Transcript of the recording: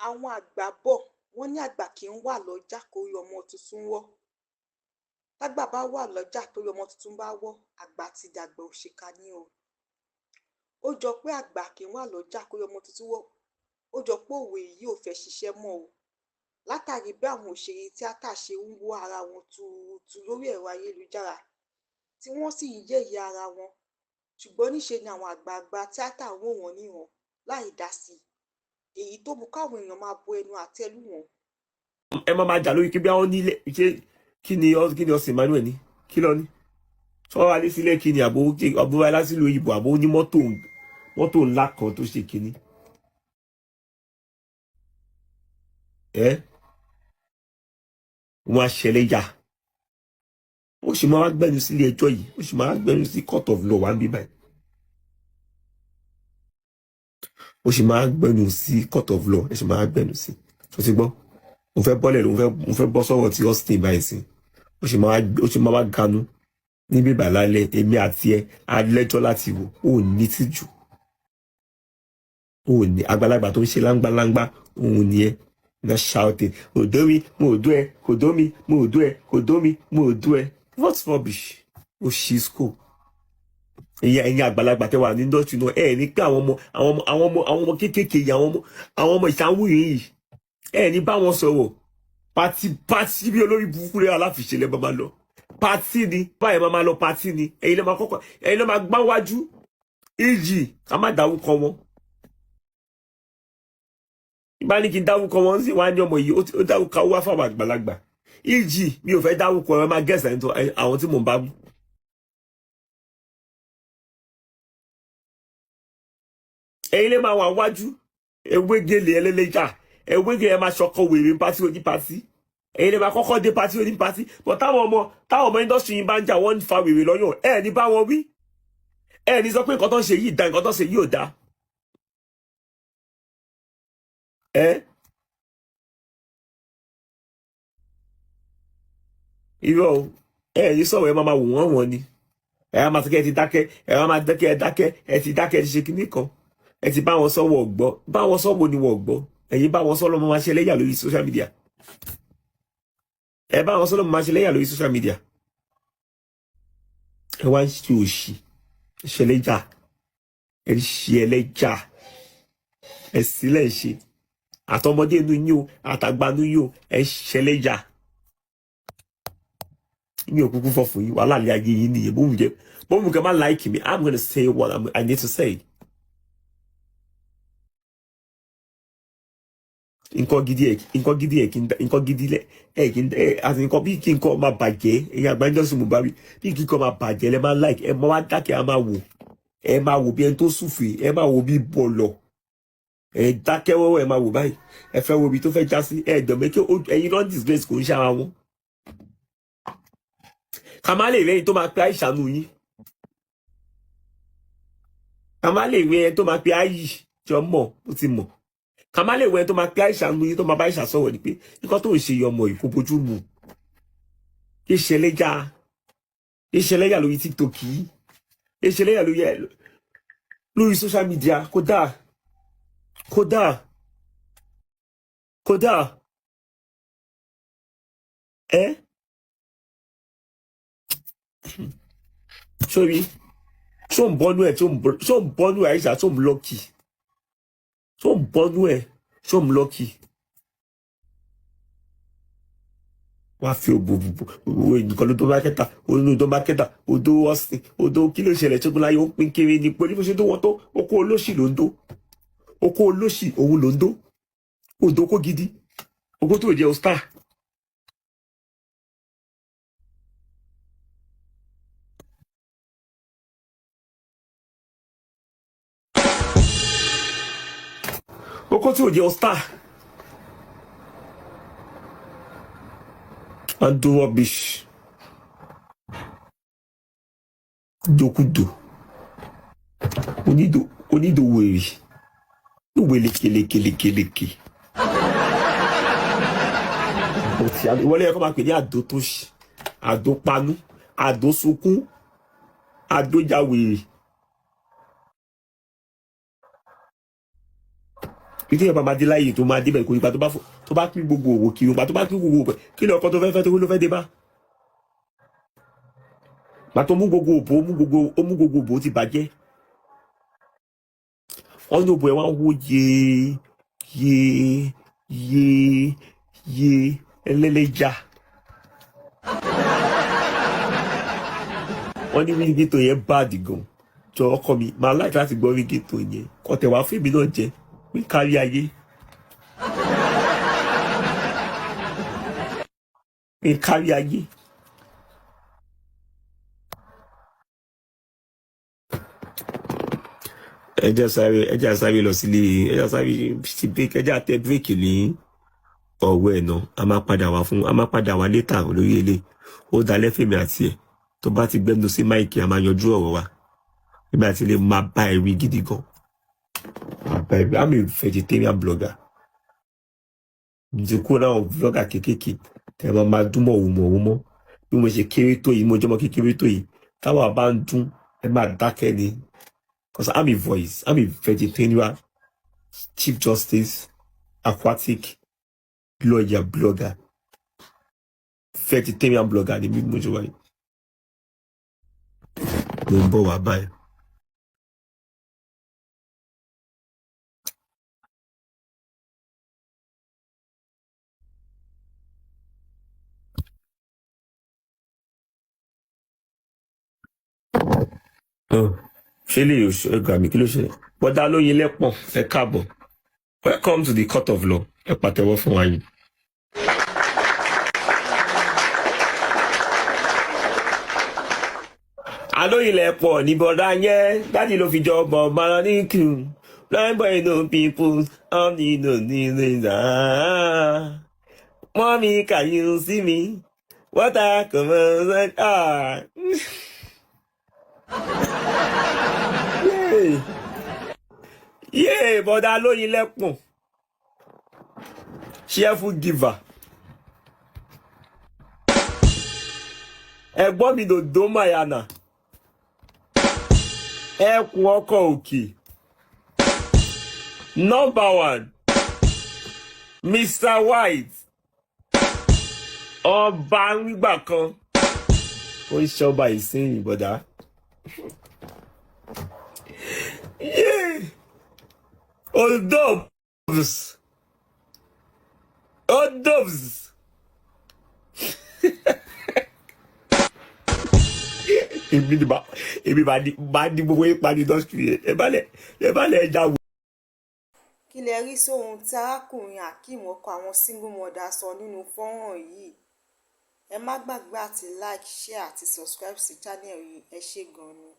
Àwọn àgbà bò wọ́n ní àgbà kì í wà lọ́jà kórí ọmọ tuntun wọ́. Tágbà bá wà lọ́jà torí ọmọ tuntun bá wọ́, àgbà ti dàgbà òṣìkà ni o. Ó jọ pé àgbà kì í wà lọ́jà kórí ọmọ tuntun wọ́. Ó jọ pé òwe yìí ò fẹ́ ṣiṣẹ́ mọ́ o. Látàrí bí àwọn òṣèré tíátà ṣe ń wọ́ ara wọn tuurutu lórí ẹ̀rọ ayélujára tí wọ́n sì ń yẹ̀yẹ́ ara wọn. Ṣùgbọ́n níṣe ni àwọn àgbààgbà tíátà ń wò wọ́n níran láì dá sí i. Èyí tó mú káwọn èèyàn máa bu ẹnu àtẹ́ lù wọ́n. Ẹ má máa jà lórí kí bí àwọn nílé ṣé kí ni Austin Emmanuel ní kí lọ ní sọ wá lé sílẹ̀ kí ni àbò àbò alásìlò òyìnbó àbò ní mọ́tò mọ́tò ńlá kan tó ṣe kíní. Ẹ wọn àṣẹlẹ̀ yà, ó sì máa gbẹnu sílé ẹjọ́ yìí, ó sì máa gbẹnu sí court of law wà ń bí báyìí, ó sì máa gbẹnu sí court of law, ẹ sì máa gbẹnu sí. Tó ti gbọ́, mo fẹ́ bọ́lẹ̀, mo fẹ́ bọ́ sọ́wọ́ tí Austin báyìí sí. Ó sì máa wá ganu níbí ìbàlálẹ̀. Èmi àti ẹ alẹ́jọ́ láti wò ó ní tìjú, ó ní àgbàlagbà tó ń ṣe láńgbáláńgbá òun ni ẹ na shouting, "Kò dó mi, mo ò dó ẹ, kò dó mi, mo ò dó ẹ, kò dó mi, mo ò dó ẹ." What rubbish! Ó ṣí school. Ẹ̀yin àgbàlagbà tẹ́ wà ní industry náà, ẹ ní pé àwọn ọmọ kéékèèké yìí, àwọn ọmọ ìṣàwù yìí, ẹ ní bá wọn sọ̀rọ̀. Party party bí olórí burúkú rẹ aláfiṣe lẹ máa lọ party ni báyìí, máa lọ party ni. Ẹ̀yin lè máa kọ́kọ́, ẹ̀yin lè máa gbá wájú ìjì ká má dárúkọ wọn. Ìbá ní kí n dárúkọ wọn sí wàá ní ọmọ yìí ó dárúkọ wá fáwọn àgbàlagbà ìjì. Mi ò fẹ́ dárúkọ, ẹ máa gẹ̀ẹ́sì àwọn tí mò ń bá wí. Ẹ̀yin lè máa wà wájú ewégele ẹlẹ́lẹ́jà ewégele, ẹ máa ṣọkọ wèrè ní party oní party. Ẹ̀yin lè máa kọ́kọ́ dé party oní party, but táwọn ọmọ industry yìí bá ń jà, wọ́n ń fa wèrè lọ́yàn, ẹ ní bá wọn wí, ẹ ní sọ pé nǹkan tó ń ṣe yìí da, nǹkan tó ń ṣe yìí ò da. Ẹ irọ́ o, ẹ ní sọ̀rọ̀, ẹ máa máa wò wọ́n wọ́n ni. Ẹ á máa sọ kí ẹ ti dákẹ́, ẹ á máa dákẹ́, ẹ dákẹ́, ẹ ti dákẹ́, ẹ ti ṣe kinní kan, ẹ ti bá wọn sọ, wọ́n gbọ́. Bá wọn sọ wo ni wọ́n gbọ́? Ẹ̀yin bá wọn sọ lọ́mọ máa ṣe ẹlẹ́yà lórí social media. Ẹ bá wọn sọ lọ́mọ máa ṣe ẹlẹ́yà lórí social media. Ẹ wá ń ṣe òṣì ṣẹlẹ́jà, ẹ ń ṣe ẹlẹ́jà, ẹ sílẹ̀ ń ṣe àtọmọdé inú yín o, àtàgbà inú yín o, ẹ ṣẹlẹ́jà. Mi ò kúkú fọ fún yín, wàhálà lé ayé yín nìyẹn. Bóun jẹ bóun kẹ má like me, I'm gonna say what I need to say. Nǹkan gidi ẹ, nǹkan gidi ẹ kí n, nǹkan gidi lẹ ẹ kí n ẹ àti nǹkan bí kí nǹkan máa bàjẹ́. Ẹ̀yin àgbà industry, mo bá wí, bí kí nǹkan máa bàjẹ́ lẹ máa like, ẹ máa wá dákẹ́, ẹ máa wò, ẹ máa wò bí ẹni tó súfèé, ẹ máa wò bí bọ̀lọ̀, ẹ dákẹ́ wọ́wọ́, ẹ máa wò báyìí. Ẹ fẹ́ wo ibi tó fẹ́ já sí. Ẹ dọ̀mẹ́ kí ẹ̀yin lọ́n disgrace, kò ń ṣe ara wọn. Ká má lè rí ẹni tó máa pe àìsàn nù yín, ká má lè rí ẹni tó máa pe àyì jọ mọ̀ ó ti mọ̀, ká má lè wọ ẹni tó máa pe àìsàn nù yín, tó máa bá àìsàn sọ̀rọ̀ ni pé nǹkan tó ń ṣe ọmọ yìí kò bójú mu. Ìṣẹ̀lẹ̀jà ìṣẹ̀lẹ̀yà lórí TikTok yìí, ìṣẹ̀lẹ̀yà lórí social media, kódà kódà kódà ẹ sórí ṣó ń bọ́nú ẹ̀, ṣó ń bọ́nú ẹ̀, àìsàn, ṣó ń lọ́kì, ṣó ń bọ́nú ẹ̀, ṣó ń lọ́kì. Wàá fi òbò nǹkan ló tó bá kẹta olú tó bá kẹta odò ọ̀sìn odò. Kí ló ṣẹlẹ̀? Ṣẹ́gun láyé ó pín kiri ní pé bó ṣe tó wọ́n tó okó olóṣì ló ń dó, okó olóṣì òun ló ń dó, odò kó gidi, okó tó jẹ́ star. Okó tí ò jẹ́ star and do rubbish dokudo onídò onídò wèrè ìwé lékelekelekeleke ìwọlé ẹ̀kọ́ máa pè ní àdó tó ṣì, àdó panú, àdó sunkún, àdó jáwèrè. Bí téèyàn bá máa dé láàyè tó máa débẹ̀, kò nípa tó bá pín gbogbo òwò kiri, ìgbà tó bá pín gbogbo òwò, kí ló ọkọ tó fẹ́ fẹ́ tó ló fẹ́ dé bá? Gbà tó mú gbogbo òbò, ó mú gbogbo, ó mú gbogbo òbò, ó ti bàjẹ́. Wọ́n ní òbò ẹ̀ wá ń wó yé yé yé yé ẹlẹ́lẹ́jà. Wọ́n ní ringtone yẹn bad gan. Jọ ọkọ mi, máa like láti gbọ́ ringtone yẹn. Kọ́ tẹ̀ wá fún èmi náà jẹ pé kárí ayé. Pé kárí ayé. Ẹ jẹ́ sáré lọ sílé, ẹ jẹ́ sáré sí break, ẹ jẹ́ àtẹ break ní ọ̀wọ́ ẹ̀ náà. A máa padà wá later lórí ilé. Ó dalẹ́ fèmí àti ẹ̀. Tó bá ti gbẹ́nu sí mic, a máa yanjú ọ̀rọ̀ wa. Nígbà tí ilé máa bá ẹ wí gidi gan. Máa bá ẹ wí. I'm a vegetarian blogger. Mo ti kúrò láwọn blogger kéékèèké tẹ́ ẹ máa máa dún mọ̀wù mọ̀wù mọ́. Bí mo ṣe kéré tó yìí, mo jọmọ kékeré tó yìí, táwa bá ń dún, ẹ máa dákẹ́ ni. Because I'm a voice. I'm a vegetarian, chief justice, aquatic lawyer, blogger. Vegetarian blogger ni bí mo ṣe wáyé. Mo ń bọ̀ wá báyìí. Oh, ṣé lè ẹgbà mi, kí ló ṣẹlẹ̀? Bọ́dá lóyin lẹ́pọ̀n, ẹ káàbọ̀. Welcome to the court of law. Ẹ pàtẹ́wọ́ fún wa yìí. Alóyinlẹ̀pọ̀ ní bọ́dá yẹn, daddy ló fi jọ bọ̀ bàrà ní kí blind boy no people ọ̀nì no ní ní náà. Mommy, can you see me? What I come on? Ah. Yeah. Yeah, bọ́dá lóyin lẹ́pọ̀n. Cheerful giver. Ẹ̀gbọ́n mi dòdò Mayana. Ẹkùn ọkọ̀ òkè. Number one. Mr. White. Ọba nígbà kan. Ó ń ṣọba ìsinyìí, bọ̀dá. Yeah. Odobs. Odobs. Èmi ni bá èmi bá ní gbogbo yín parí industry yẹn. Ẹ bá lẹ̀ ẹja wò. Kí lẹ rí sóhun tí arákùnrin Akeem, ọkọ àwọn single mother, sọ nínú fọ́nrán yìí? Ẹ má gbàgbé àti like, share àti subscribe sí channel yìí. Ẹ ṣé gan-an ni.